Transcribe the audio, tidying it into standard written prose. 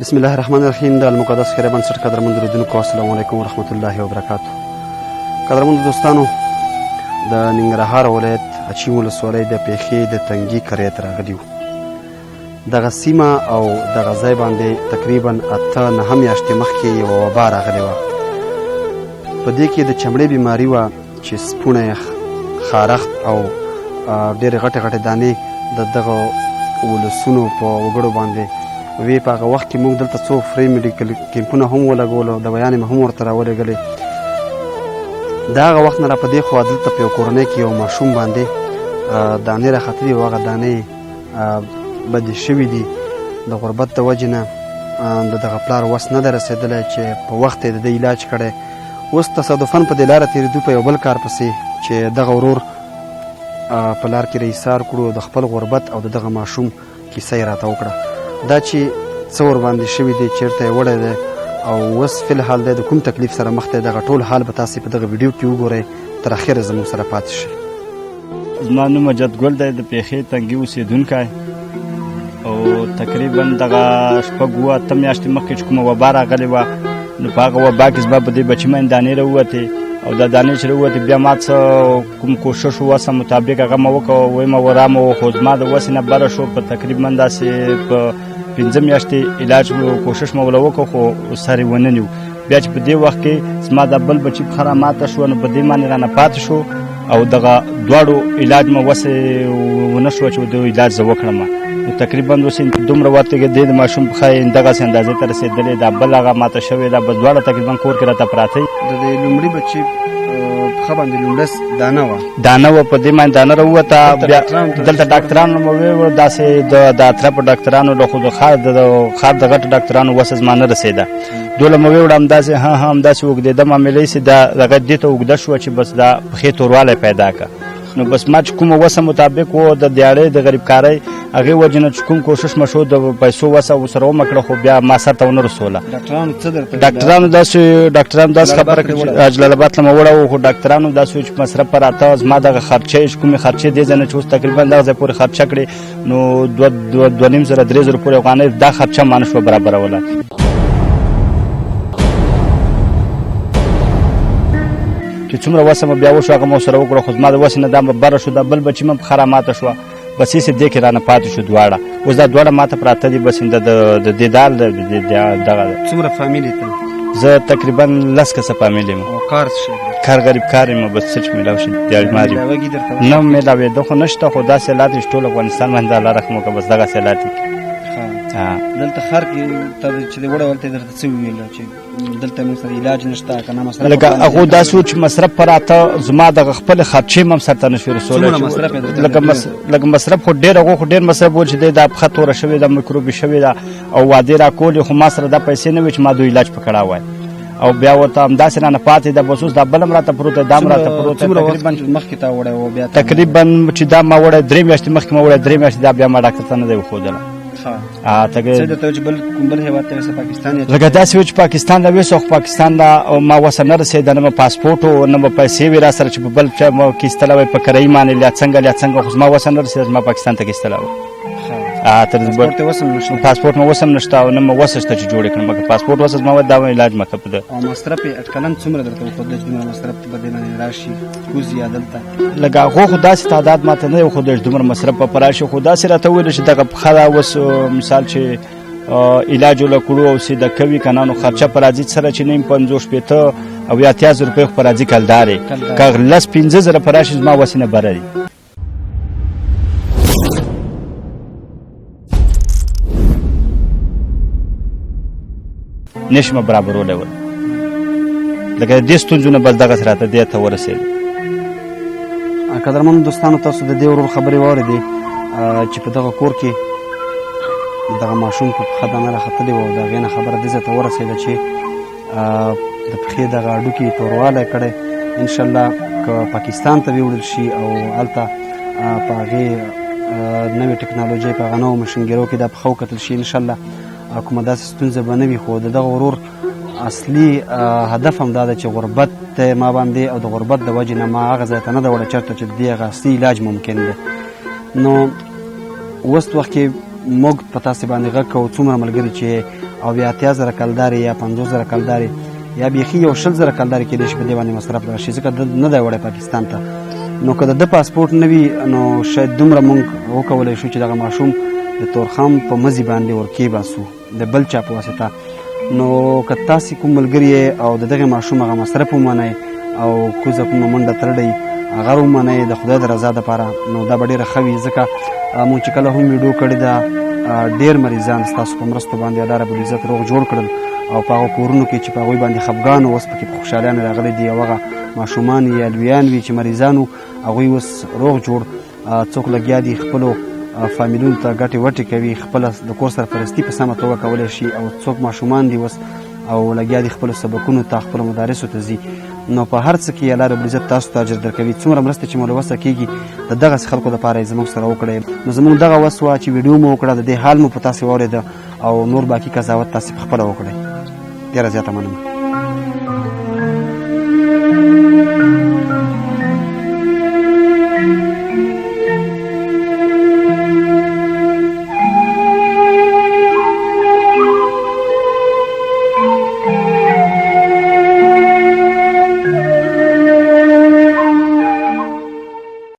بسم الله الرحمن الرحیم. د المقدس خیریه بنسټ قدرمن درودونکو، السلام علیکم ورحمت الله وبرکاته. قدرمن دوستانو، د ننګرهار ولایت اچین ولسوالۍ د پیښې د تنګي کرې ته راغلي وو. دغه سیمه او دغه ځای باندې تقریبا 8-9 میاشتې مخکې یوه وبا راغلې وه. په دې کې د چمړې بیماري وه چې سپوڼی، خارښت او ډېرې غټې غټې دانې د دغه ولسونو په وګړو باندې وې. په هغه وخت کې موږ دلته څو free medical کیمپونه هم ولګولو، دوایانې مو هم ورته راولېږلې. د هغه وخت نه را په دې خوا دلته په یو کورنۍ کې یو ماشوم باندې دانې راختلي وو. هغه دانې بدې شوې دي. د غربت د وجې نه د دغه پلار وس نه دی رسېدلی چې په وخت یې د ده علاج کړی. اوس تصادفاً په دې لاره تېرېدو په یو بل کار پسې چې دغه ورور په لار کې را کړو، د خپل غربت او د دغه ماشوم کیسه یې راته وکړه، دا چې څه ورباندې شوي دي، چېرته یې وړی دی او اوس فی الحال دی د کوم تکلیف سره مخ دی. دغه ټول حال به تاسې په دغه ویډیو کې وګورئ. تر اخره زموږ سره پاتې شئ. زما نوم اجت ګل دی، د پیښې تنګي اوسېدونکی، او تقریبا دغه 6 7 میاشتې مخکې چې کومه وبا راغلې وه، نو په هغه وبا کې زما په دې بچي باندې دانې راووتې، او دا دانې چې راووتې بیا ما څه کوم کوشش وسه مطابق هغه مې وکړ، ویمه ورامه و، خو زما د وسې نه بره شو. په تقریبا داسې په 5 میاشتې علاج کوشش مې وله وکړ، خو سر یې ونه نیو. بیا چې په دې وخت کې زما دا بل بچي پښه راماته شوه، نو په دې باندې رانه پاتې شو، او دغه دواړو علاج مې وسې ونه شوه چې د علاج زه وکړم. نو تقریبا اوس دومره وخت کې د ماشوم پښه یې دغسې اندازې ته رسېدلې، دا بل هغه ماته شوې ده، بس دواړه تقریبا کور کې راته پراته دي. د دې لومړي بچي پښه باندې لومړی دانه وه، دانه وه، په دې باندې دانه راووته. بیا دلته ډاکترانو مو ویل، داسې د اطرافو ډاکترانو له خو د ښار د غټو ډاکترانو وسه زما نه رسېده. دوله مو ویوړه همداسې ها ها همداسې اوږدېده معاملې سي، دا دغه دې ته اوږده شوه چې بس دا پښې توروالی پیدا کړه. نو بس ما چې کومه وسه مطابق و د دیاړې د غریبکارۍ هغې وجې نه چې کوم کوشش مې شو د پیسو وسه ورسره ومه کړه، خو بیا ما سر ته ونه رسوله. ډاکټرانو څه درته ډاکټرانو داسې خبره کړې چې جلال اباد ته مې وړه، خو ډاکټرانو داسې چې مصرف پر راته زما دغه خرچې چې کومې خرچې دې ځای نه چې اوس تقریبا دغه ځای پورې خرچه کړې، نو 2,500 3,000 پورې افغانۍ دا خرچه ما نه شوه برابرولی. چې څومره وسه مې بیا وشو هغه مې ورسره وکړه، خو زما د وسې نه دا بره شو. دا بل بچي مې پښه راماته شوه، بس هسې دې کې رانه پاتې شو دواړه. اوس دا دواړه ماته پراته دي. بس د دې دال د دغه دی. څومره فامیل یې ته؟ زه تقریبا 10 کسه فامیل یم. او کار څه شی؟ کار غریب کار یم، بس څه چې میلاو شي دیاړي ماري. نه میلاوېده خو نشته، خو داسې حالات چې ټول افغانستان باندې الله رحم وکړه، بس دغسې حالات دي. دلته ښار کې ته چې دې وړی هلته یې درته څه وویل چې دلته موږ سره علاج نشته که نه مصرف؟ لکه هغو داسې و چې مصرف په راته زما دغه خپلې خرچې مې هم سر ته نه شوې رسولی. لکه مصرف خو ډېر هغو خو ډېر مصرف و چې دی دا پښه توره شوې ده، میکروبي شوې ده، او وعدې را کولې، خو ما سره دا پیسې نه وې چې ما دوی علاج په کړه وای. او بیا ورته همداسې رانه پاتې ده. بس اوس دا بل هم راته پروت دی، دا هم راته پروت دی. تقریبا مخکې تا وړی و بیا تقریبا چې دا ما وړی 3 میاشتې مخکې ما وړی، 3 میاشتې دا بیا ما ډاکټر ته نه دی وښودله. څه درته چې بل کوم بل هېواد ته ویسه، پاکستان یا لکه داسې و چې پاکستان له ویسه، خو پاکستان له ما وسه نه رسېده، نه مې پاسپورټ و، نه مې پیسې وې را سره چې په بل چا مو کیستلی وای په کرایي باندې لا څنګه لا څنګه، خو زما وسه نه رسېده، زما پاکستان ته کیستلی وای. پاسپورټ مې اوس هم نشته او نه مې وسه شته چې جوړ یې کړم. مګر پاسپورټ وسه زما دا علاج مې کړ. او مصرف یې اټکلاً څومره درته وښودل چې دومره مصرف به دې باندې راشي کوز یا دلته؟ لکه هغو خو داسې تعداد ماته نه دی وښودلی چې دومره مصرف به په راشي، خو داسې راته وویل چې دغه پښه دا اوس مثال چې علاج وله کړو او سیده کوي که نه، نو خرچه په راځي سره چې نیم 50 60 او یا 80,000 روپۍ خو په راځي کلدارې، که 10-15 زره په راشي زما وسې نه بره دي. نشمه برابرولی ول. لکه د دې ستونزو نه بس دغسې راته دې ته ورسېد. قدرمنو دوستانو، تاسو د دې ورور خبرې واورېدې چې په دغه کور کې دغه ماشوم په پښه دانه راختلې وه او د هغې نه خبره دې ځای ته ورسېده چې د پښې دغه هډوکي یې توروالی کړی. انشاءالله که پاکستان ته ویوړل شي او هلته په هغې نوې ټکنالوژۍ په هغه نوو مشینګیرو کې دا پښه وکتل شي، انشاءالله کومه داسې ستونزه به نه وي. خو د دغه ورور اصلي هدف هم دا ده چې غربت دی ما باندې، او د غربت د وجې نه ما هغه ځای ته نه ده وړی چېرته چې د دې هغه اصلي علاج ممکن دی. نو اوس وخت کې موږ په تاسې باندې غږ کوو، څومره ملګري چې 70,000 کلدارې یا 50,000 کلدارې یا بیخي یو 20,000 کلدارې کېدای شي په دې باندې مصرف راشي، ځکه ده نه دی وړی پاکستان ته. نو که د ده پاسپورټ نه وي نو شاید دومره موږ وکولی شو چې دغه ماشوم د تورخم په مزي باندې ورکېباسو د بل چا په واسطه. نو که تاسې کوم ملګري او د دغه ماشوم هغه مصرف ومنئ او کوزه کومه منډه ترړئ هغه ومنئ د خدای د رضا دپاره، نو دا به ډېره ښه وي. ځکه موږ چې کله هم ویډیو کړې ده ډېر مریضان ستاسو په مرستو باندې الله رب العزت روغ جوړ کړل او په هغو کورونو کې چې په هغوی باندې خفګان و اوس پکې په خوشحالیانو راغلي دي، او هغه ماشومان یا لویان وي چې مریضان وو هغوی اوس روغ جوړ، څوک لګیا دي خپلو فامیلونو ته ګټې وټې کوي، خپله د کور سرپرستي په سمه توګه کولی شي، او څوک ماشومان دي اوس او لګیا دي خپلو سبقونو ته خپلو مدارسو ته ځي. نو په هر څه کې الله رب العزت تاسو ته اجر درکوي. څومره مرسته چې مو له وسه کېږي د دغسې خلکو دپاره یې زموږ سره وکړئ. نو زموږ دغه وس وه چې ویډیو مو وکړه، د دې حال مو په تاسې واورېده او نور باقي قضاوت تاسې په خپله وکړئ. ډېره زیاته مننه.